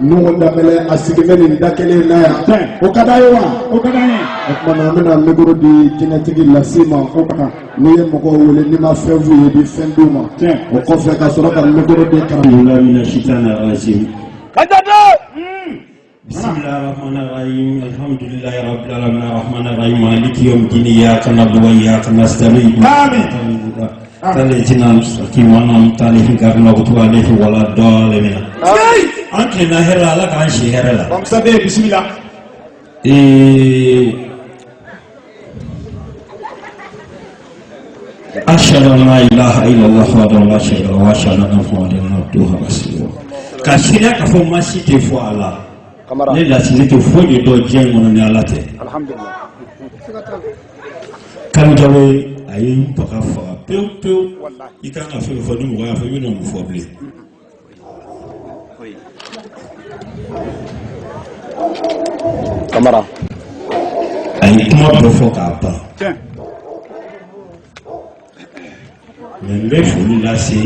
Nuhu Danbɛlɛ a sigilen bɛ nin da kelen na yan o ka d'a ye wa o ka d'an ye o tuma na an bɛna mikoro di jinɛtigi lasi ma o kan n'i ye mɔgɔw wele n'i ma fɛn f'u ye i bɛ fɛn d'u ma o kɔfɛ ka sɔrɔ ka mikoro di karamɔgɔ. بسم الله الرحمن الرحيم الحمد لله رب العالمين الرحمن الرحيم مالك يوم الدين إياك نعبد وإياك نستعين آمين تلتنا مستقيم وأنعمت عليهم غير المغضوب عليهم ولا الضالين. An tilenna hɛrɛ la, Ala k'an si hɛrɛ la. Bisimila. أشهد أن لا إله إلا الله وحده لا شريك له وأشهد أن محمدا عبده ورسوله. Ka seereya k'a fɔ maa si tɛ fɔ a la. Ne lasili tɛ foyi de dɔn diɲɛ in kɔnɔ ni Ala tɛ. Kanu Jalo a ye n baga faga pewu pewu. I kan ka fɛn fɔ ni mɔgɔ y'a fɔ i bɛna mun fɔ bilen. Kamara. A ye kuma dɔ fɔ k'a ban. Mɛ n bɛ foli lase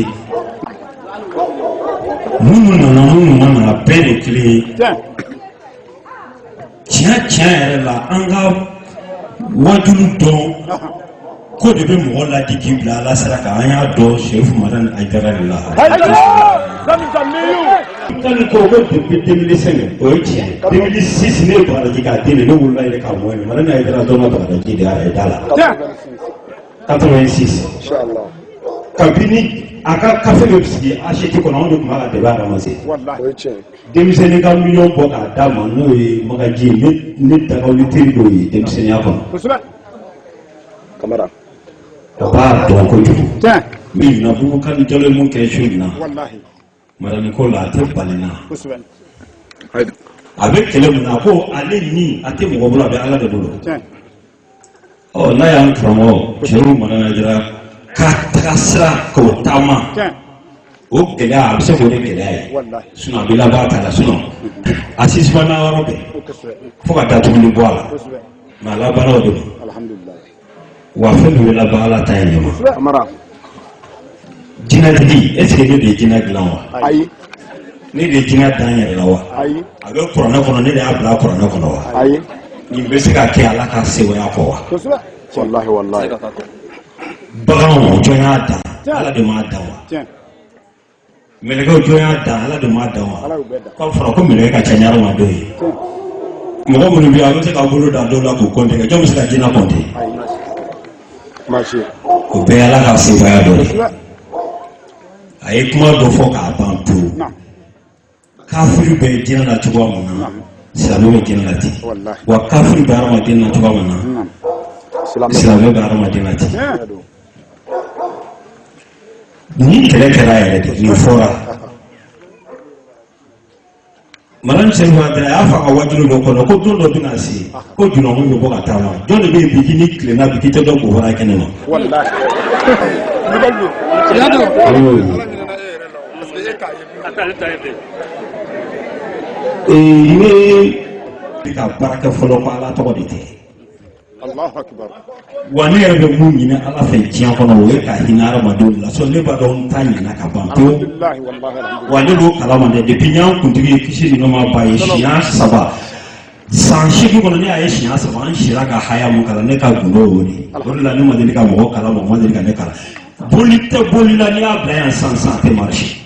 minnu nana minnu ma na bɛɛ de kelen ye. Tiɲɛ tiɲɛ yɛrɛ la an ka wajulu dɔn ko de bɛ mɔgɔ ladi k'i bila Ala sira kan an y'a dɔn Sefu Madani Hayidara de la. Kanu ko ko depuis 2005 o ye tiɲɛ ye 2006 ne ye Bagadaji k'a den de ne wolola yɛrɛ k'a mɔ yen Madani Hayidara dɔn ka Bagadaji de y'a ye da la. 86. Kabini a ka kafe bɛ sigi assiette kɔnɔ anw de tun b'a ka dɛbɛ ramasser. Denmisɛnnin ka miliyɔn bɔ k'a d'a ma n'o ye Magaji ye ne dagawuli teri dɔw ye denmisɛnninya kɔnɔ. Kamara. O b'a dɔn kojugu. Min na Bubu Kanu Jalo ye mun kɛ su in na. Madani ko la a tɛ bali na. A bɛ kɛlɛ mun na ko ale ni a tɛ mɔgɔ bolo a bɛ Ala de bolo. Ɔ n'a y'an karamɔgɔ Sefu Madani Hayidara ka taga sira k'o taama o gɛlɛya a bɛ se k'o de gɛlɛya ye sinon a bɛ laban a ta la sinon a sisibana yɔrɔ bɛɛ fo ka datuguli bɔ a la mɛ a labanna o de ma wa fɛn min bɛ laban Ala ta ye ɲɛ ma. Jinɛtigi est ce que ne de ye jinɛ dilan wa? Ayi. Ne de ye jinɛ dan yɛrɛ la wa? Ayi. A bɛ kuranɛ kɔnɔ ne de y'a bila kuranɛ kɔnɔ wa? Ayi. Nin bɛ se ka kɛ Ala ka sebaaya kɔ wa? Walahi walahi. Baganw, jɔn y'a dan? Ala de m'a dan wa? Mɛlɛkɛw, jɔn y'a dan? Ala de m'a dan wa? K'a fɔra ko mɛlɛkɛ ka ca ni hadamadenw ye. Mɔgɔ minnu bɛ yen, a bɛ se k'a bolo da dɔw la k'u kɔnte kɛ. Jɔn bɛ se ka jinɛ kɔnte? O bɛɛ ye Ala ka sebaaya dɔ ye. A ye kuma dɔ fɔ k'a ban pewu. Kafiri bɛ jinɛ na cogoya mun na, silamɛ bɛ jinɛ na ten. Wa kafiri bɛ hadamaden na cogoya mun na, silamɛ bɛ hadamaden na ten. Ni kɛlɛ kɛra yɛrɛ de, nin fɔra. Madame Serifu Adara y'a fɔ a ka wajulu dɔ kɔnɔ ko don dɔ bɛna se ko junamu bɛ bɔ ka taa ma. Jɔn de bɛ yen bi k'i ni tilenna bi k'i tɛ dɔ bɔ kɛnɛ ma? Ne bɛ ka baara kɛ fɔlɔ ko Ala tɔgɔ de tɛ. Wa ne yɛrɛ bɛ mun ɲini Ala fɛ diɲɛ kɔnɔ, o ye ka hinɛ hadamadenw la. Sɔn ne b'a dɔn n ta ɲɛna ka ban pewu. Wa ne b'o kalama dɛ. Depuis n y'an kuntigi ye, kisi ni nɛɛma b'a ye, siɲɛ 3 san 8 kɔnɔ, ne y'a ye siɲɛ 3. An sira ka haya mun kalan, ne ka gundo y'o de ye. O de la ne ma deli ka mɔgɔ kalan, mɔgɔ ma deli ka ne kalan. Boli tɛ boli la, n'i y'a bila yan sisan sisan, a tɛ marcher.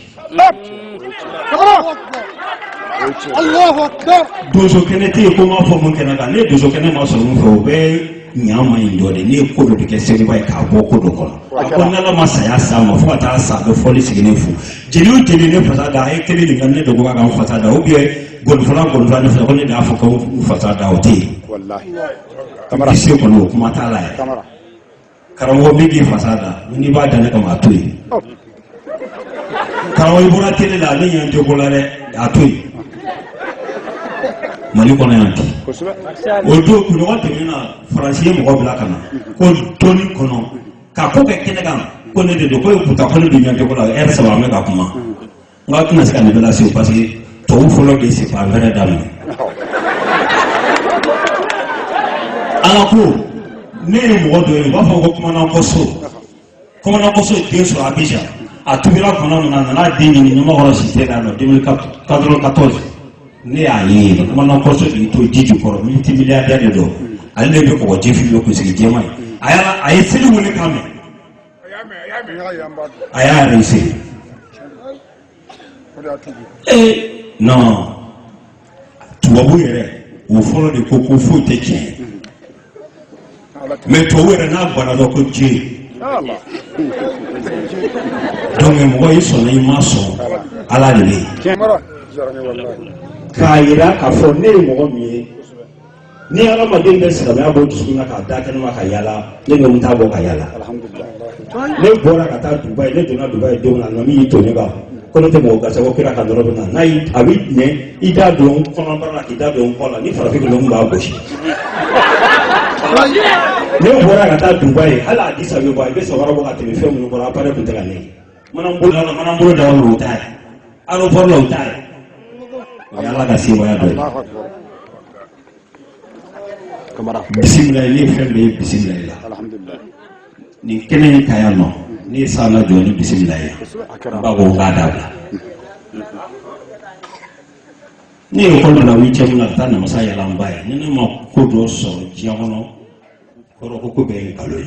Donso kɛnɛ tɛ yen ko n b'a fɔ mun kɛnɛ kan. Ne ye donso kɛnɛ ma sɔrɔ mun fɛ, o bɛ ɲa ma in dɔ de. Ne ye ko dɔ de kɛ Seguba ye k'a bɔ ko dɔ kɔnɔ. A ko n'Ala ma saya s'a ma, fo ka taa sa, a bɛ fɔli sigilen fu. Jeli o jeli ne fasa da, a ye kelen de ka ne de ko k'a ka n fasa da, ou bien gɔnifɔla gɔnifɔla ne fasa ko ne de y'a fɔ ko n fasa da, o tɛ yen. Publicité kɔnɔ, o kuma t'a la yɛrɛ. Karamɔgɔ min k'i fasa da, n'i b'a da ne kama, a to yen. Karamɔgɔ, i bɔra télé la, ne ɲɛ tɛ ko la dɛ, a to yen. Mali kɔnɔ yan bi, o don kunɲɔgɔn tɛmɛnen na, Faransi ye mɔgɔ bila ka na ko dɔnni kɔnɔ ka ko kɛ kɛnɛ kan ko ne de don, ko kuta ko ne dun ɲɛ tɛ ko la. Ɛri 3 an bɛ ka kuma. N k'aw tɛna se ka nin bɛɛ lase o, parce que tubabu fɔlɔ de c'est pas vrai daminɛ. Ala ko ne ye mɔgɔ dɔ ye, u b'a fɔ ko commandant Kɔso. Commandant Kɔso ye den sɔrɔ Abidjan, a tubira tuma min na, a nana den ɲini Ɲamakɔrɔ cité la yan nɔ 2094. Ne y'a ye commandant Kɔso de y'i to ji jukɔrɔ, multimilliardaire de don. Ale de bɛ kɔgɔji fili bɛ kunsigi jɛman ye. A ye seli wele kan mɛn, a y'a réussi. Ee non, tubabu yɛrɛ o fɔlɔ de ko ko foyi tɛ tiɲɛ ye. Mais tubabu yɛrɛ n'a banna dɔrɔn ko diɲɛ. Donc mɔgɔ i sɔnna i ma sɔn, Ala de bɛ yen. K'a yira k'a fɔ ne ye mɔgɔ min ye, ni hadamaden bɛ silamɛya bɔ dusukun na k'a da kɛnɛma ka yala, ne bɛ n ta bɔ ka yala. Ne bɔra ka taa Dubayi, ne donna Dubayi don min na, nami y'i to ne kan ko ne tɛ mɔgɔ gasa ko kira ka nɔrɔ bɛ na n'a y'i a bɛ minɛ i da don kɔnɔbara la k'i da don kɔ la ni farafin kelen b'a gosi. Ne bɔra ka taa Dubayi, hali a disa bɛ bɔ, i bɛ samara bɔ ka tɛmɛ fɛn minnu kɔrɔ, appareil tun tɛ ka ne ye. Mana n bolo da mana n bolo da o t'a ye, aéroport la o t'a ye. O ye Ala ka sebaaya dɔ ye. Bisimila, ne ye fɛn bɛɛ ye bisimila la. Nin kɛnɛ in ka yan nɔ, ne ye san lajɔ ni bisimila ye. N ba ko n k'a dabila. Ne ye ekɔli bila huitième na ka taa namasa yala n ba ye. Ni ne ma ko dɔ sɔrɔ diɲɛ kɔnɔ, kɔrɔ ko ko bɛɛ ye nkalon ye.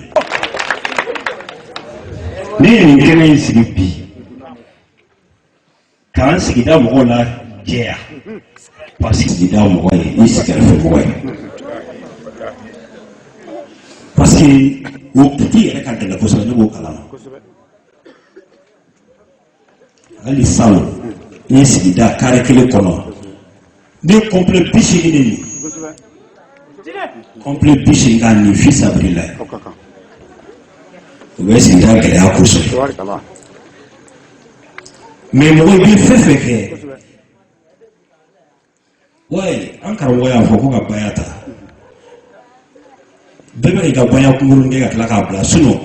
Ne ye nin kɛnɛ in sigi bi k'an sigida mɔgɔw la jɛya, parce que sigida mɔgɔ ye i sigɛrɛfɛ mɔgɔ ye, parce que o kiti yɛrɛ ka gɛlɛn kosɛbɛ. Ne b'o kalama. Hali salon n ye sigida carré kelen kɔnɔ, ne ye complet 80 de nin, complet 80 k'a nin fi sabirila, o bɛ sigida gɛlɛya kosɛbɛ. Mais mɔgɔ i bɛ fɛn fɛn kɛ, ouais, an karamɔgɔ y'a fɔ ko ka baya ta, bɛɛ bɛ k'i ka baya kunkurun kɛ ka tila k'a bila. Sinon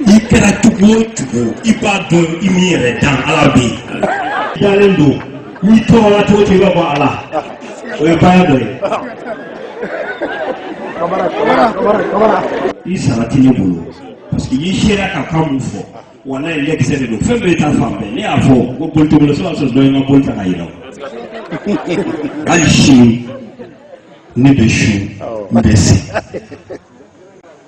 i kɛra cogo o cogo, i b'a dɔn i min yɛrɛ dan Ala bɛ yen. I dalen don n'i tɔɔrɔla cogo o cogo, i b'a bɔ Ala, o ye baya dɔ ye. I sara tɛ ne bolo, parce que i sera ka kan mun fɔ, walayi lɛkisɛ de don. Fɛn bɛɛ ta fan bɛɛ, ne y'a fɔ ko boli tɛ bolo, so y'a sɔrɔ dɔ ye n ka boli ta ka yira o. Hali sini ne bɛ sun, n bɛ se.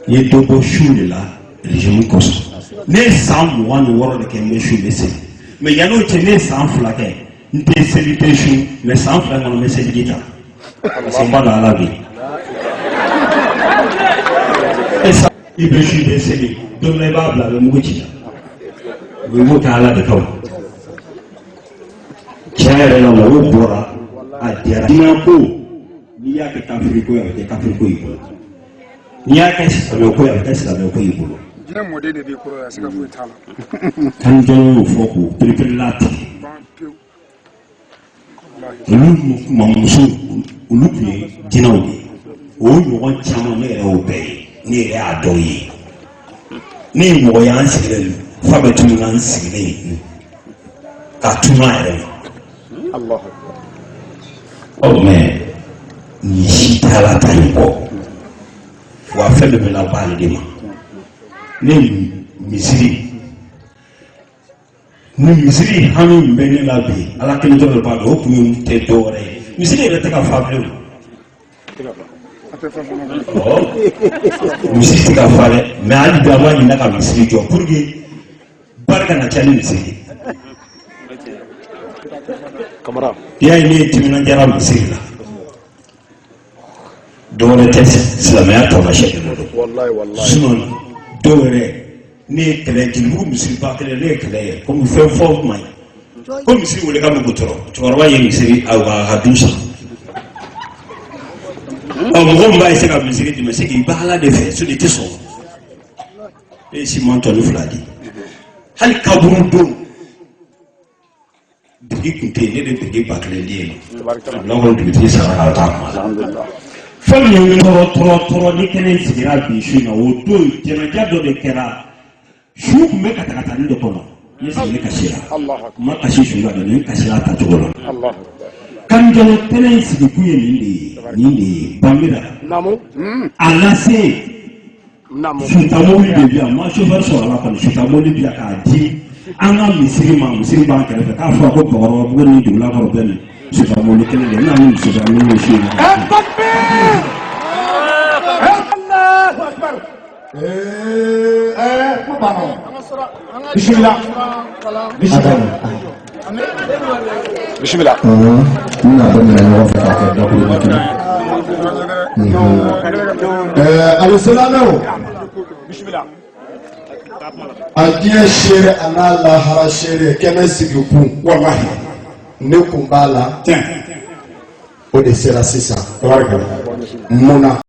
N ye dɔ bɔ sun de la régime kosɔn. Ne ye san 26 de kɛ n bɛ sun, n bɛ seli. Mais yann'o cɛ, ne ye san 2 kɛ n tɛ seli, n tɛ sun. Mais san 2 kɔnɔ, n bɛ seliji ta parce que n b'a dɔn Ala bɛ yen. E sa i bɛ sun, i bɛ seli, don dɔ la i b'a bila, a bɛ mugu ci la. I b'o kɛ Ala de kama. Tiɲɛ yɛrɛ la, mɔgɔw bɔra, a diyara. Diinɛ ko, n'i y'a kɛ kafiri ko ye, a bɛ kɛ kafiri ko y'i bolo. N'i y'a kɛ silamɛ ko ye, a bɛ kɛ silamɛ ko y'i bolo. Diinɛ mɔden de b'i kɔrɔ yan, siga foyi t'a la. Kanjɔn y'o fɔ k'o pereperela tigɛ. Ban pewu. Olu mamuso, olu tun ye jinɛw de ye. O ɲɔgɔn caman, ne yɛrɛ y'o bɛɛ ye, ne yɛrɛ y'a dɔw ye. Ne ye mɔgɔ ye, an sigilen fa bɛ tunu na, n sigilen ka tunu a yɛrɛ ma. Ɔ mais nin si tɛ Ala ta in kɔ wa, fɛn bɛɛ bɛ laban ale de ma. Ne misiri ni misiri hami min bɛ ne la bi, Ala kelen dɔrɔn de b'a dɔn. O kun tɛ dɔwɛrɛ ye, misiri yɛrɛ tɛ ka fa bilen. A tɛ fɛn fana. O misiri tɛ ka fa dɛ, mais hali bi an b'a ɲini ka misiri jɔ pour que barika na caya ni misiri ye. Kamara. I y'a ye, ne ye timinandiyara misiri la, dɔwɛrɛ tɛ, silamɛya taamasiyɛn de don. Wallahi, wallahi. Sinon dɔw yɛrɛ, ne ye kɛlɛ Jelibugu misiriba kelen, ne ye kɛlɛ ye komi fɛn fɔ ma ye ko misiri wele ka bɛ tɔrɔ. Cɛkɔrɔba ye misiri a ka du san. Ɔ mɔgɔ min b'a se ka misiri dɛmɛ, se k'i ba Ala de fɛ, sinon i tɛ sɔn. Ne ye siman tɔni 2 di. Hali kaburu don biriki tun tɛ yen, ne de biriki 1000 di yen nɔ. Bila dugutigi sara ka taa kuma la. Fɛn min ye tɔɔrɔ tɔɔrɔ tɔɔrɔ ni kɛnɛ in sigira bi su in na, o don jɛnɛja dɔ de kɛra. Su tun bɛ katakatani de kɔnɔ, ne sigilen kasira. N ma kasi su la dɛ, n kasira a tacogo la. Kanjɔlɔ kɛnɛ in sigi kun ye nin de ye, nin de ye Banbira. Naamu. A lase. Naamu. Suta mobili de bi yan, ma chauffeur sɔrɔ la kɔni. Suta mobili bi yan k'a di an ka misiri ma. Misiri b'an kɛrɛfɛ, k'a fɔra ko Bakɔrɔbabugu ni Dugulakɔrɔ bɛɛ nin suta mobili kelen de n na ni muso min ye su in na. Allahu akbar. Ee, kuma banna. Bisimila. Bisimila. Bisimila. N bɛna daminɛ ɲɔgɔn fɛ k'a kɛ dakuruba kelen. Alisilamɛw. A diɲɛ seere, a n'a lahara seere, kɛnɛ sigi kun. Wallahi. Ne kun b'a la. Tiɲɛ. O de sera sisan. Tabarikala. Mun na?